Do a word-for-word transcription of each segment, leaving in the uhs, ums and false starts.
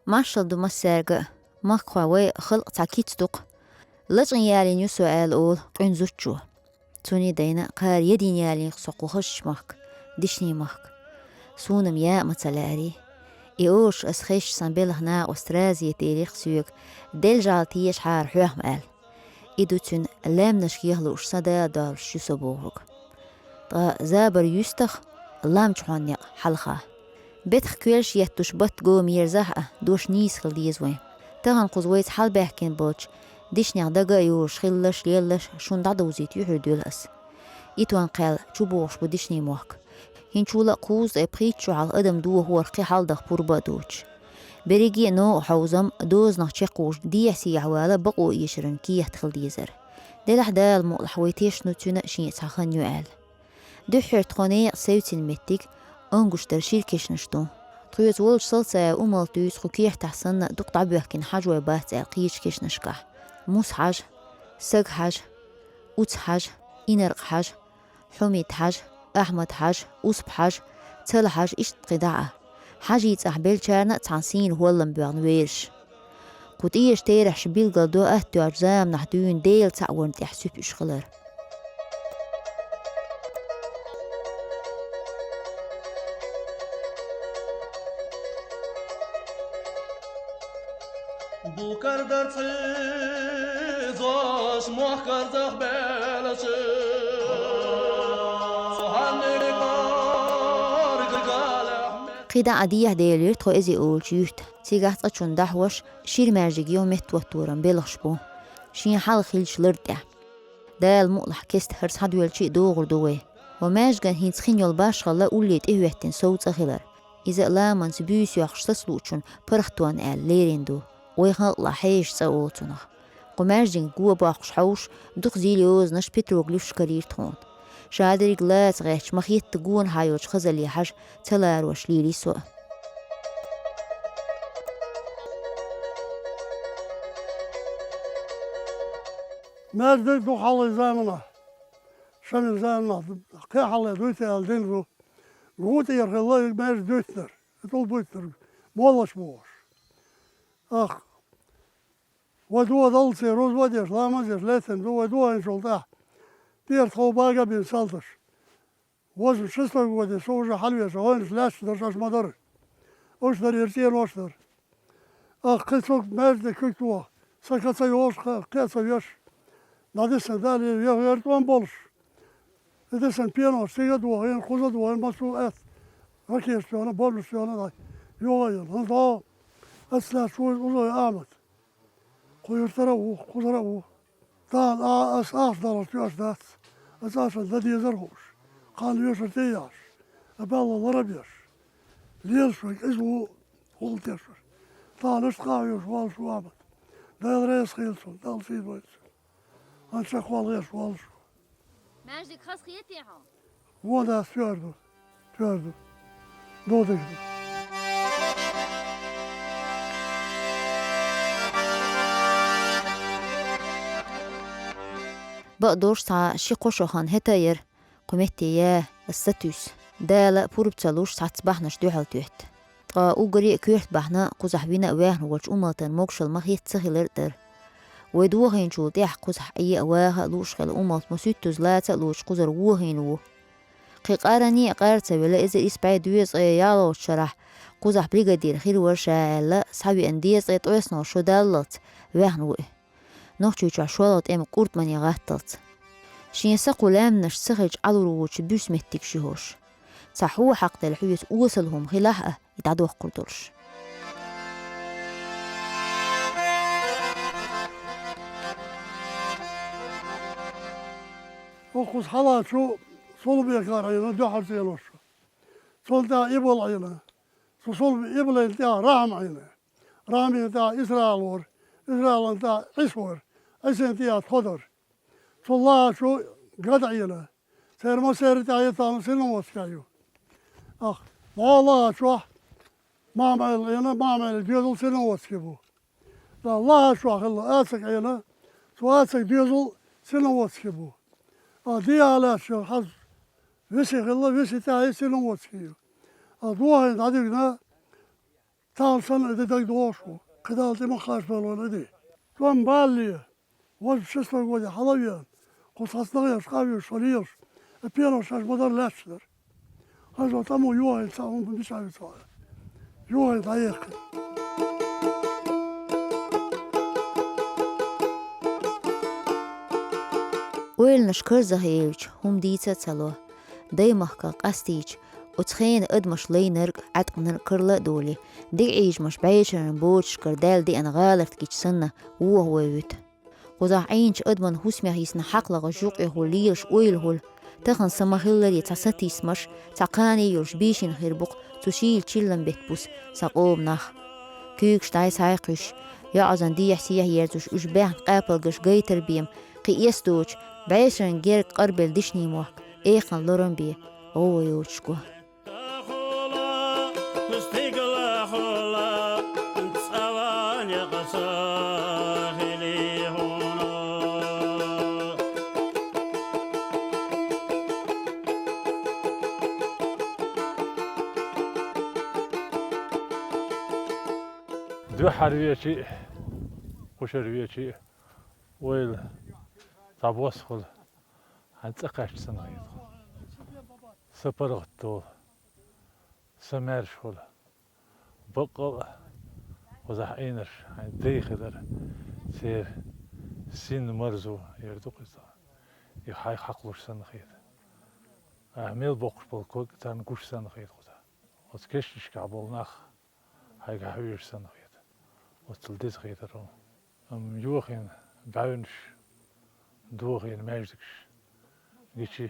Маршал ду массаьрга а, махкахой, вай халкъ цхьа кица ду-кх. Лачкъийна ялийна ю со аьлла олу къуьнан зудчо. Цунна дайна кхара ядийна ялийна-кх со кху хазачу махка, Дишни-махка. Суна-м яа ма ца лаьарий. И олуш ас хезча, сан белхан накъост раза етийра-кх соьга, Делан жӀаьла тешахьара хьоьх-м аьлла. И ду цуьнан лаьмнашка яха лууш сан дала долуш ю со бохург. Ткъа забар юьстах, лам чу хьон некъ хьалха. Бетах коьллаш етташ батт го мерзахь а, дош нийса хила деза вайн. Тахана кхуза вайца хьалабаьхкина болчу Дишнех дага а йолуш хилалаш, лелалаш шуна дӀадовзийта юьхьар дуьллу ас. Итон кхел чу богӀуш бу Дишни-мохк. ХӀинчул а кхузткъе пхийтта шо хьалха адам дохорах кхин хьалдаха пурба а доцуш. Берриге а новкъа хьовзам, дозанах чекхвуьйш дехьа-сехьа вала бакъо эшаран кехат хила дезара. Делахь Дала мукъалахь вай тешна ву цуьнан а шен цхьа хан ю аьлла. Дуьххьара тхо некъа севцина меттиг Ангуш дара шира кешнаш ду. Тхоьца волчу Салцаев Умалта дуьйцу кху кертахь санна дукха дӀабоьхкина хьажой бац аьлла кхечу кешнашкахь. Мус-Хьажа, Саг-Хьажа, Уц-Хьажа, Инаркъ-Хьажа, Хьумид-Хьажа, Ахьмад-Хьажа, Усп-Хьажа, Цала-Хьажа, иштта кхин дӀа а. Хьажий цӀахь беллачарна а цхьана сийна хӀоллам боьгӀна везаш. Кху тӀера терахьаш билгалдо атта йоцучу заманахь дуьйна Делан цхьаъ варна тӀехь суьпа уьш хилар. Букар дар цхьа зош мохкарзах белаш, цу хьаннех галехь мет. Кхин дӀа а дехьа делира тхо Эзи олучу юьрта. Цигахь цкъачунна дӀахьош, шира маьждиг йо меттахӀотторан белхаш бу. Шен хьалха хиллачу лар тӀехь. Дала мукъалахь кеста хӀара схьадоьллачий а догӀур ду вай. Ва маьждиган хӀинца хин йолу башхалла улле тӀехӀоьттина сов цӀа хилар. Иза а ламанца буьйса йоккхуш сацалучун паргӀатонна аьлла лерина ду. Вай халкъалахь хьежа цӀа олу цунах. Кху маьждигна го боккхуш хьовсуш, дукха зийла йозанаш петроглифаш карийра тхуна. Ша дерриг лаца гӀерташ, ма-хетта гонахьа йолчу хазалле хьажа ца ларош лийли со а. Маьждиг ду хьалхале заманахь. Шамил заманахь кхин хьалхале дуьйцу аьлла дина ду. Гу тӀера хилла и маьждиг дуьйцнарг, и тӀулбуьйцнарг, моллаш бохуш. Ах, вай догӀа даллалц рузба а деш, ламаз а деш лаьттина ду, вай догӀийначул тӀаьхьа тӀера тхов бага а бина салташ. Восемьдесят шестой годе со уже хьалавеша, гӀойнаш лаьтташ дара, аша ма дара. Уьш дара, ира цӀенош дара. Ах, кхин цу маьждиге куьг тоха, сан ка ца йолуш, кхин а ца веш, дӀадиссина Дала, яхвер тӀом болуш. И диссина пенош цига а дохийна, кхуза а дохийна, массо а аьтта ракеташ тоьхна, бомбаш тоьхна, йогӀа а йина. ХӀунда аьлча, ас лаьтташ ву Узой Ахьмад. Кху юьртара а ву, кхузара а ву. Тахана а, ас ахча даларца тоьаш дац. Ас ахча дан дезар хууш. Кхана вешар тӀе а яхьаш. А балла лара а беш. Лелаш вай кӀезиг ву гӀуллакх деш вара. Тахана иштта кхаъ веш волуш ву Ахьмад. Дала реза хийла цунна, Дала сий дойла цунна. ХӀан чекхвала еш волуш ву. Маьждиг хазахетий хьо? Вон дац, тоьар ду. Тоьар ду. Додиг ду. Бакъдолуш цхьа ши-кхо шо хан хӀета а яра, кху метте я ас сатуьйсу. Дала пурба ца луш, цхьацца бахьанаш дуьхьал тоьтту. Ткъа уггаре а коьрта бахьана кхузахь вина а ваьхна волчу Умалтан могушалла ма-хетта ца хилар а дара. Вай дохийначул тӀаьхьа кхузахь Ӏе а, ваха а лууш хилла Умалт ма суьттаза лаца а лоцуш кхузара вохийна ву. Кхин къаране а къар ца велла, эзар исс бӀе дезткъе ялхалгӀачу шарахь кхузахь бригадир хир вара ша аьлла, схьавеана дезткъе ткъоьсналгӀа шо даллалц ваьхна ву и. Нохчийчохь шолгӀа тӀеман кӀуртмане гӀатталц. Шен са кху лаьмнаш ца хилча Ӏалур вочу буьрса меттиг ши хӀорш. Цхьа хьо хьакхаделла хьоьца осал хӀума хилахь а, и дӀадоккхур долуш. Укхуза хьалачу Сулбекара Ӏийна дуьхьал цӀенош. Цунна тӀехь Ибал Ӏийна. Цу Сулб-, Ибалайна тӀехь Рахьма Ӏийна. Рахьмина тӀехь Исраил вара. Исраилан тӀехь Ӏиса вара. Ӏисина тӀехь тхо дара. Цу лахачу Гада Ӏийна. Церан массеран тӀехь тахана Синоводская ю. Ах, дӀа лахачохь Махьмаил Ӏийна, Махьмаил доьзал Синоводский бу. Да, лахачохь хилла Ацаг Ӏийна, цу Ацаг доьзал Синоводский бу. А дехьа лаьцначу хьан Виси хилла, Виси тӀехь Синоводский ю. А дохийна дӀадигна, Дала санна и де дагадогӀуш ву, кхидӀа тӀе ма хаш вала вайн и де. Цу балале, восемьдесят шестой годе хьалавена, кху цхьацца нах еш, къавеш, со лелаш, а пено шаьш ма дарра лаьтташ дар. Хьажал, тӀамо йохийна цхьа хӀума мичахь вицваьлла. Йохийна дӀаехкина. Ойланаш карзахьа яьлча, хӀума дийца а ца ло. Даймахках къастийча, оцу хенан адамаш лайнарг а, Ӏаткънарг а карла а долий, дегӀ Ӏийжамаш бӀешеран бочашкара даьлла деана гӀаларт гича санна, воху вай вуьту. Кхузахь Ӏийначу адаман хӀусамех йисина хьакхлагӀа жукъехула лелаш ойла хуьлу, тахана са ма-хиллара цхьа сатийсамаш, цхьа кхане йолуш бийшина хир бу-кх цу шийла чиллан беттан буса сан къоман нах. Куьйгаш дӀай-схьай кхуьссуш, йоӀазан дехьа-сехьа ерзош уьш баьхна къапалгаш гайтар бен, кхин эс доцуш, бӀешеран герга къарбелла дишний мохк, экханна лорам бен, гӀовгӀа йоцуш го. Дуьххьара веча а, кхушара веча а, ойла цхьа бос хуьлу, хьайн цӀа кхаьчча санна хета. Са паргӀат долу, са маьрша хуьлу. Баккъал а кхузахь Ӏийнарш хьайн дай хилар, церан син марзо яр ду кхузахь. И хьайх хьакхалуш санна хета. Ахь мел боккхуш болу ког царна гуш санна хета кхузахь. Оцу кешнашкахь болу нах хьайгахь вуьйш санна хета. Оццул деза хетара хьуна. Амма йохийна бӀаьвнаш, дохийна маьждигаш гича,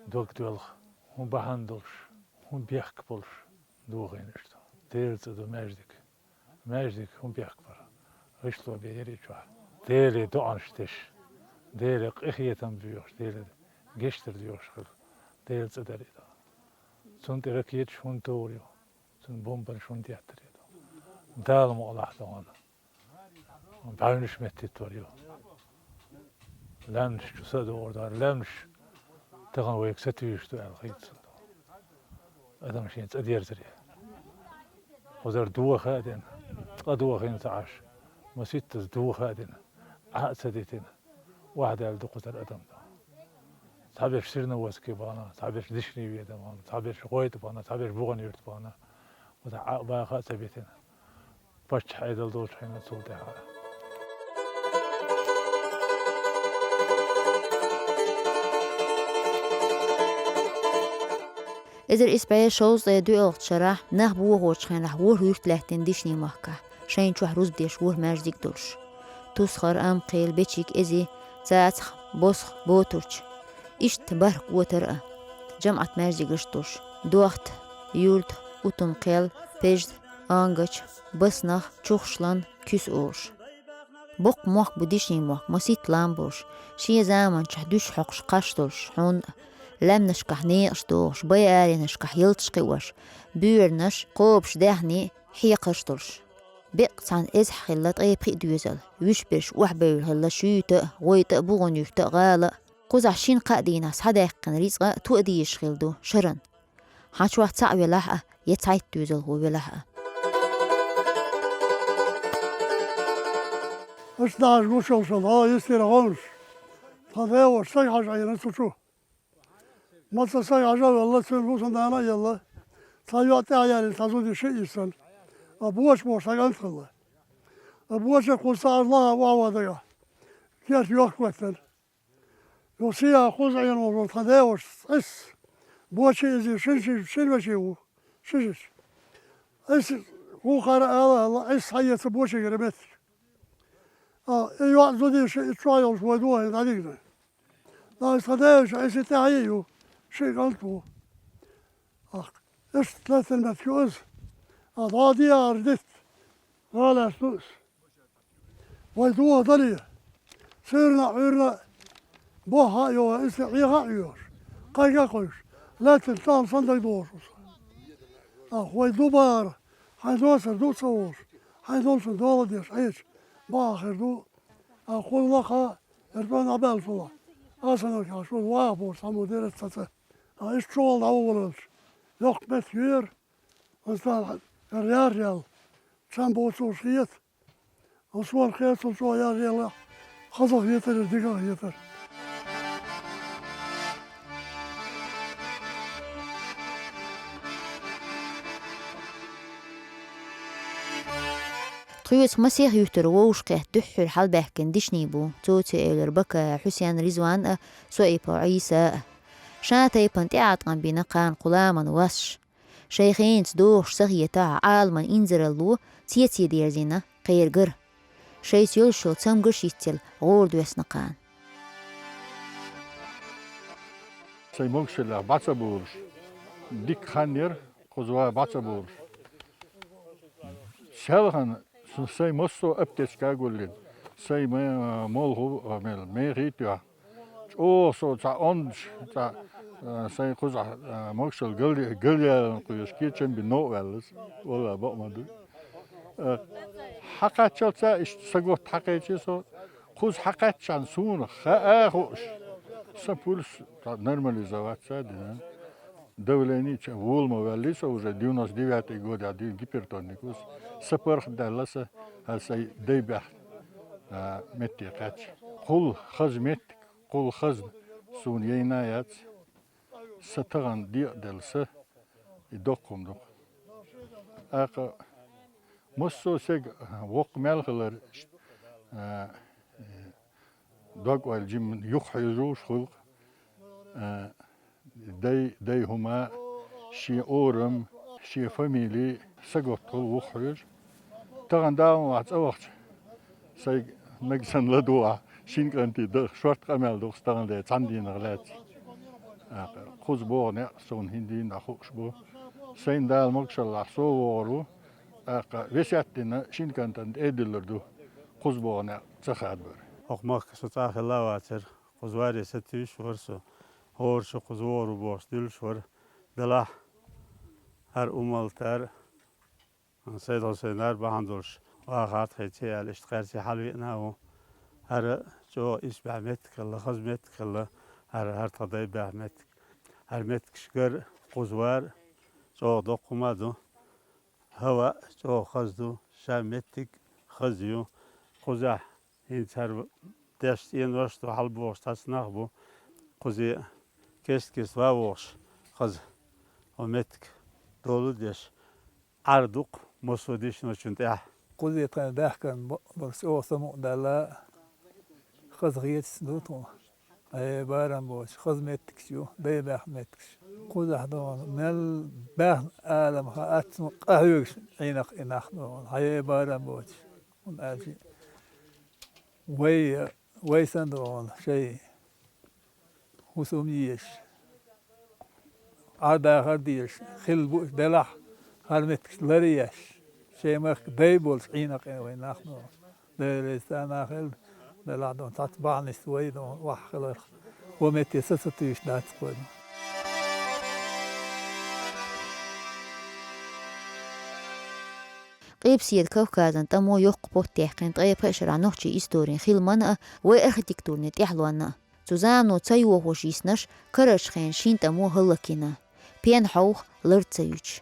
дог доьлху, хӀун бахьана долуш, хӀун бехк болуш дохийна иштта. Делан цӀа ду маьждиг. Маьждиг хӀун бехк бара? ГӀишло бен яра и чохь. Деле доӀанаш деш, Деле къинхетам боьхуш, Деле гечдар доьхуш хила, Делан цӀа дара и ду. Цунна тӀе ракеташ хӀунда тохур ю? Цунна бомбанаш хӀунда деттар ю? Дала мукъалахь ду хьуна. БӀаьвнаш меттийтор ю. Лаьмнаш чу са а догӀур дара, лаьмнаш тахана вайга сатуьйсуш ду аьлла хийцалла ду. Адам шен цӀа дерзаре. Кхузара доха а дина, ткъа дохийна ца Ӏаш, маситтаза доха а дина, Ӏа а ца дитина, охьадаьлла ду кхузара адам ду. Цхьаберш Серноводске бахана, цхьаберш Дишни-Веда бахана, цхьаберш ГӀойтӀа бахана, цхьаберш БугӀанан-Юьрта бахана, кхузахь Ӏа а баха а ца битина. Паччахь Ӏедал долчу хенахь цул тӀаьхьа. Эзар исс бӀе шовзткъе доьалгӀачу шарахь нах бохочу хенахь ворхӀ юрт лаьттина Дишни-махкахь, шайна чохь рузба деш ворхӀ маьждиг долуш. Тусхара, Амакхел, Бечиг, Эзи, Цацах, Босха, Ботурча. Иштта бархӀ котара а, жамаӀат маьждигаш а долуш: Дохта, Юрда, Утумкхел, Пежда, Ангача, Баснах, Чухшлан, Куьс олуш. Боккха мохк бу Дишни-мохк, маситта лам болуш, шен заманчохь дуьш хьокхуш кхаш долуш, хьунна а, лаьмнашкахь некъаш дохуш, бай аренашкахь ялташ кхиош, боьранаш, кхобуш даьхний, хьекхарш долуш. Беккъа цхьана эзахь хилла ткъе пхиъ доьзал, вуьш берш охьабевлла хилла Шуьйта а, ГӀойтӀа а, БугӀанан-Юьрта а, гӀала а. Кхузахь шина-кхаа дийнахь схьадаьккхина рицкъа туа дезаш хилла ду шаран. Хьан чохь цхьаъ велахь а, я цхьайтта доьзалхо велахь а. Аш дахьаш гучалшал, хьо йистера гӀовнаш. Тхан дайош саг хьажа Ӏийна цу чу. Маца саг хьажа а велла, цуьнан хӀусамнана а елла. Цхьа йоӀ тӀаьхьа яьлла, цхьа зуда шиъ йисна. А боча бохуш саг ант хилла. А боча кхуза цхьа аз лаха вахьа дагахь. Керт йохкоттана. Юха сиха кхуза Ӏийна волу тхан дайош Ӏис. Бочи иза шин ши-, шин вешин ву. Шишаш. Ӏис вукхара ала аьлла, Ӏис схьаеца бочигара меттиг. А, и йоӀ зудийша и чохь йолуш вай дохийна дӀадигна. Дай тхан дайош Ӏиси тӀаьхье а ю, шиъ кӀант ву. Ах, иштта лаьттина меттиг ю иза. А, дӀа а дехьара дитт. ГӀалаш ду иза. Вай дохадале, суьйранна а, Ӏуьйранна а бохьа а йохуш, иза Ӏеха а Ӏоьхуш, кхайка а кхойкхуш, лаьттина тахана санна дагадогӀуш ву сан. Ах, вай ду бахара, хьайн доцар ду а ца волуш, хьайн долчун дола деш Ӏеча, бахьа хир ду, ах, кхунна лакха, эртӀон дӀабаьллачул, асанарг хьаьжча, ваха бохуш цхьаммо дерриг ца ца. Ах, иштта чувалла дӀаволавелча, йоккха меттиг ю яра. Аса тахана Яр, яр, ял. Чам боцуш хет. Ас вар хет, со чо яр, ял. Хазах хетар, дигах хетар. Тхоьца масех юьртара вовшахкхетта дуьххьара хьалбаьхкина дешнаш бу, цо ца элира Бакаев Хьусен, Ризван а, Соипов Ӏийса а. Шен тайпана тӀеӀаткъам бина кхарна кху ламан васаш. Шайн хенаца дохуш ца хетахь, Ӏаламан инзаралло цецен дерзийна кхерагара. Шайца йолуш йолу цамгарш йицъелла гӀора доьссина кхарна. Сайн могушаллех бӀаьца болуш, дика хан яра, кхуза ван бӀаьца болуш. Селхана с-, сайн массо а аптечка а гуллина, сайн ма-, молху а мел мехий а тоьхна. ЧӀогӀа со цхьа ондуш, цхьа, а, сайн кхузахь, а, могушалла гал-, галъяларна кхуьйсуш, кечам бина новкъа ваьлла аса, валлахӀи, бакъ ма ду. А, хьакхаччалца иштта саготта хьакхечи со, кхуза хьакхаьччахьана суна хаа а хууш, сан пульс цхьа нормализоваться а дина. Давление ча-, вола ма ваьллий со уже, девяносто девятый годехь дуьйна гипертоник ву со. Сан паргӀатдаьлла сан, хьан сайн дай баьхна, а, метте кхаьчча. Кхул хаза меттиг, кхул хазна суна яйна а яц. Сан тахана декъаделла са, и доккха хӀума ду-кх. ТӀаккха массо а сага воккха мел хилар, а, дог-ойла жимма юхахьежуш хуьлу-кх, а, дай, дай хӀума, шен орам, шен фамили саготта хуьлу юхахьежа. Тахана Дала мукъ лахь цӀа вахча, сайга нагахь санна ладугӀу ахь, шина кӀанте даха, шорта къамел ду-кх аса тахана ден цхьана дийнах лаьцна. ТӀаккха кхуза богӀу некъ суна хӀинца дийнахь хууш бу. Сайна Дала могушаллехь со вогӀур ву, тӀаккха весет дина шина кӀантана тӀе а диллур ду, кхуза богӀу некъ ца хадабар. ХӀокху махка со цкъа а хилла а вацара, кхуза варе сатуьйсуш вара со. ХӀора шу кхуза вогӀур ву бохуш дуьллуш вара. Делахь, хӀара Уммалтара, Сайд-Хьусайнара бахьана долуш вахарх тхайца аьлла, иштта кхаьрца хьалавеана а ву. ХӀара чӀогӀа исбаьхьа меттиг хилла, хаза меттиг хилла, хӀара, хӀара тхан дай баьхьа меттиг. ХӀара меттигаш гар, кхуза вар чӀогӀа доккха хӀума а ду. ХӀаваъ чӀогӀа хаза ду, ша меттиг хаза ю. Кхузахь хӀинца хӀара деш цӀенош а ду, хьалабохуш цхьацца нах а бу. Кхузе кест-кеста ван вохуш хаза, хӀо меттиг долу а деш, Ӏар ду-кх массо а дешночун тӀехь. Кхузе тхайна баьхкина бо-, болуш чӀогӀа самукъадаьлла, хаза хеташ ду тхуна. Хье, барам боцуш, хаза меттигаш ю, дай баьхна меттигаш. Кхузахь догӀу мел баьхна алам хаьа цунна къахьоьгуш Ӏийнах и нах догӀу. Хье, барам боцуш. ХӀунда аьлча вай, вай санна догӀу шайн хӀусам еш, Ӏадахар дезаш хилла бу уьш, делахь, хӀара меттигаш ларъеш, шайн махка дай болуш Ӏийнакъе вайн нах ма ву. Дела реза царна хила, делахь дон цхьацца бахьанашца вай дон охьахиларх, хӀо метте са ца туьйсуш дац кхойна. Къилбаседа Кавказан тӀамо йоккха потт даьккхина ткъе пхи шарахь нохчийн историн хиламан а, вай архитектурни тӀаьхьалонна а. Цу замано ца йохош йиснарш карарчу хенахь шина тӀамо хӀаллакйина, пен хьовха лар ца юьтуш.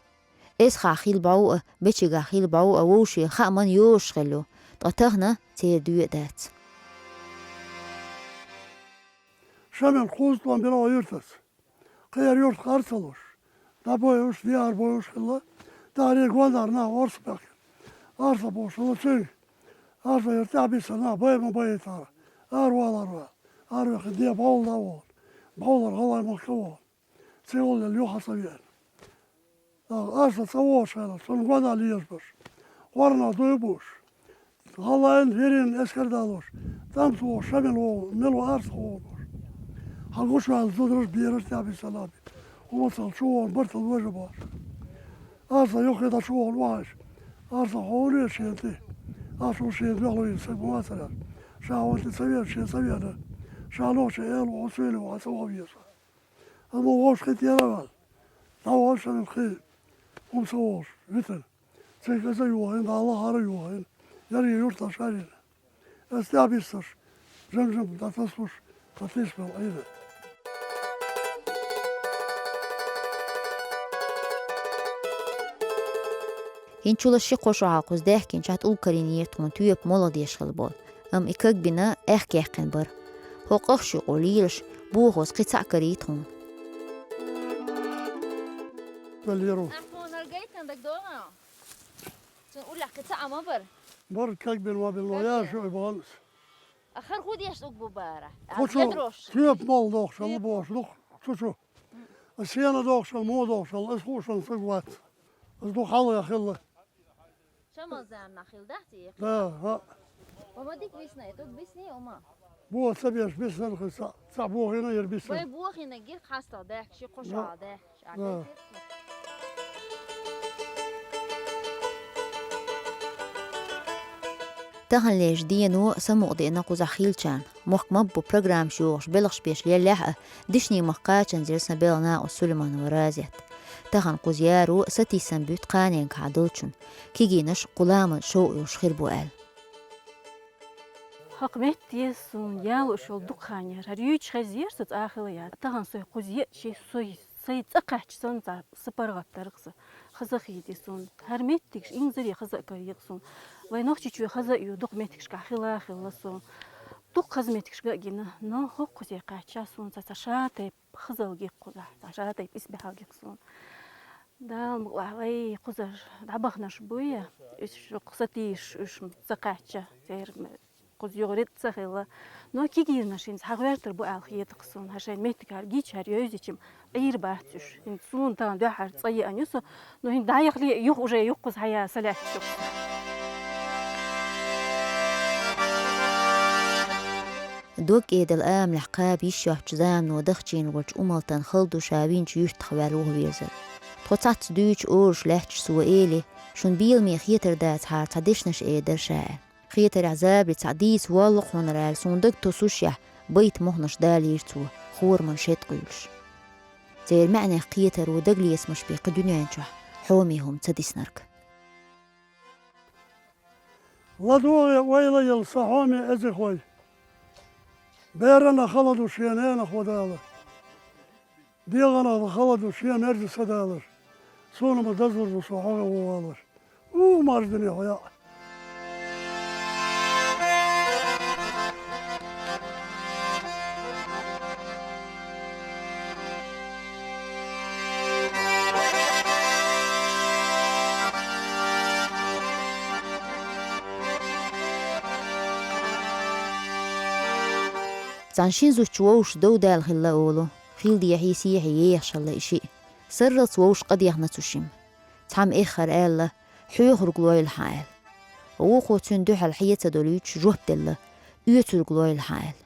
Эсхахь хилла бӀов а, бечигахь хилла бӀов а вовше хааман йозуш хилла ю, ткъа тахана церан доь а дац. Шамил кхузткъам бина вай юьртаца. Кхера юрт харцалуш, дӀабойуш, дехьара бойуш хилла, тӀаьхьара гондара нах орца баьхкина. Арца бохуш хилла цуьнга. Арца яра тӀаьхьа биссина нах бай ма байийтара. Ара валар ваьлла. Ара ваьхкина де бӀовла дӀа а вогӀу. БӀовлара гӀалгӀай махка а вогӀу. Цигуллел юха ца веана. Арца цӀа вогӀуш хилла, цунна гонах лезаш барш. ГӀорнах дуй бууш. ГӀалгӀайн, хӀирийн эскар далош, тӀамца вогӀу, Шамил вогӀу, мила ву арца вогӀу бохуш. Хьан гучуваьлла зудараш, бераш тӀаьхьа биссина нах бу. ХӀумацалла чу вогӀу, бартал вежа бохуш. Арца юххе дӀа чу вогӀу вахьаш. Арца хьо вуьйр шена тӀе. Арца ву шена дуьхьал вийна, сан ма вацара. Ша хьуна тӀе ца веана, шена ца веана. Ша нохчийн эла ву, хьо суьйли ву, хьан ца ваха веза. Амма вовшахкхетта яра ваьлла. ДӀавахана Шамил кхин хӀума ца вогӀуш, витина. Цигахь иза а йохийна, дӀа лахара а йохийна, ерриге юрташ а хьарийна. Аса тӀаьхьа биссарш, жим-жим дӀатасалуш, тхан тиша мел Ӏийна. Инчула ши-кхо шо хьалха кхуза даьхкинчохь тӀулг карийнера тхуна тоьпа молха деш хилла болу. Амма и кагбина аьхка яьккхина бара. ХӀокху къахча юкъа лелаш, бохаза кхин цхьаъ карий тхуна. Валеру. Ахь тхуна гайтина дагадогӀу? Цуьнан уллехь кхин цхьаъ ма бара. Бара кагбина ма бина, но яра шуьга бахана. А хӀара хӀун деш угу бу бара? Кху чу тоьпа молха дохуш хилла бохуш ду-кх, цу чу. Аса сена дохуш хилла, муха дохуш хилла, аса хууш хилла стаг вац. Аса ду хьалха хилла. Шамал заманахь хилла дац и? Да, хӀаъ. Ва ма дика бисна, и тӀулг бисний ума? Бо ца беш бисна хи цхьаъ, цхьаъ бохийна яра бисна. Вай бохийна гира хьастагӀ даьхкаш, кхо шо хьалха даьхкаш. Таханлерчу дено самукъадеана кхузахь хиллачарна, мохк ма-ббу программаш йохуш белхаш беш леллехь а, дешнийн махка кхачанза яра сан белхан накъост Сулейманова Разият. Тахана кхуза яро сатийсам буьту кханенга хьан долчунна, кегийнаш кху ламан шовкъ йолуш хир бу аьлла. ХӀокху метте суна яло уьш йолу дукха хан яра. ХӀара юьйцуш хезира со цӀа а хила яц. Тахана со кхуза еача, со, со цӀа кхаьчча санна цхьа сан паргӀат дара-кх сан. Хаза а хийти суна. ХӀара меттигаш инзаре хаза а карийра-кх суна. Вайн Нохчийчоь хаза а ю, дукха меттигашкахь хила а хилла суна. Дукха хаза меттигашка а гина, но хӀокхузахь кхаьчча суна цхьа, цхьа ша тайпа хазалла гира кхузахь, цхьа ша тайпа исбаьхьалла гира суна. Дала мукъалахь вай кхузара дӀабаханарш буй, уьш кху сатийсаш, уьш ца кхаьчча, церан кхуза юха рицкъ ца хилла. Но кегийнаш хӀинца хьагӀоьртур бу аьлла хета-кх суна, хӀара шайн меттиг хӀара гича, хӀара йовзича-м Ӏийр бац уьш. ХӀинца суна тахана дуьххьара цӀа еана ю со, но хӀинца дӀаяхале а юха уже юхкъуза хьаян са лаьтташ ю-кх. Дог кӀедал амалехь кхаба йиш йоцучу замано дахчийна волчу Умалтан хала ду ша винчу юьртах ваьлла вухавирзар. Тхо цхьацца дуьйцу олуш лаьтташ цо эли, шуна беламе хетар дацахьара цхьа дешнаш эр дара ша аьлла. Хетарехь забаре цхьаъ дийца воллу-кх хьуна аьлла, суна даг тосушехь, байт мохнаш далийра цо, хораман шед къуьйлуш. Церан маьӀнех кхетаро дагалецамаш бен кху дуьнен чохь хьоме хӀума ца диснарг. ЛадогӀе ойла елла сан хьоме эзихой. Берана хала ду шен ненах ван далар. ДегӀана хала ду шен мерза са далар. Суна ма дазлур ду со хьо гӀо ван валар. У, марждане хьо яа. Цхьана шина зудчун вовшашна дов даьлла хилла олу, хила дехьий-сехьий ехаш хилла и шиъ. Сарралц вовшашна къа дехна цу шимма. Цхьамма эххар аьлла: «Хьоьхург лойла хьан», — аьлла. Вукхо цуьнан дуьхьал хье ца долуьйтуш жоп делла: «Оьцург лойла хьан», — аьлла.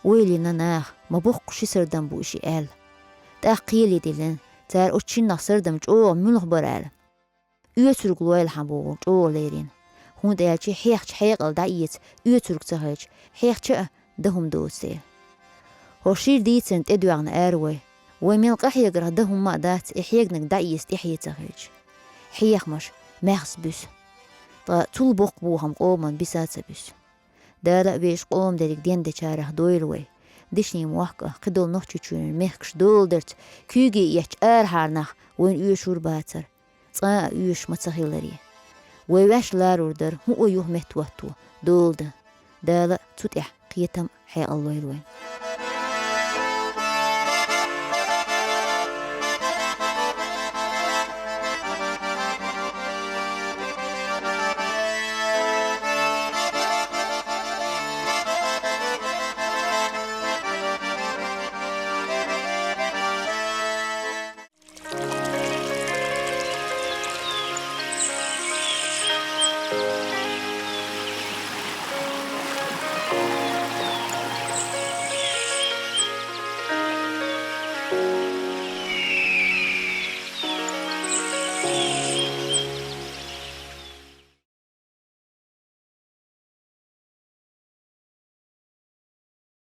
Ойла йина наха: «Ма боккха ши сардам бу и шиъ», — аьлла. ТӀаккха кхеле диллина, цара оцу шиннах сардам чӀогӀа муьлха бара аьлла. «Оьцург лойла хьан», — боху чӀогӀа лерина. ХӀунда аьлча хьехча хьекъал дӀаэца, оьцург ца хилча, хьехча а дан хӀума доцу дела. ХӀокху шира дийцарна тӀедоьгӀна ара вай. Вай мел къахьегарх дан хӀумма а дац, и хьегнарг дӀаэца тӀаьхье ца хилча. Хьехамаш маьхза буьсу. Ткъа цул боккха бохам къоман биса а ца буьсу. Дала а вешан къоман дерриг дендечарах дойла вай. Дешнийн мохк а, кхидолу Нохчийчоьнан мехкаш доладарца, куьйге эцча арахьара нах вайна оьшур бацара. Цкъа а оьшуш ма ца хиларе. Вай ваьш ларур дара, хӀун ой юха меттахӀотто, дола дан. Дала цу тӀехь кхетам а, хьекъал а лойла вайн.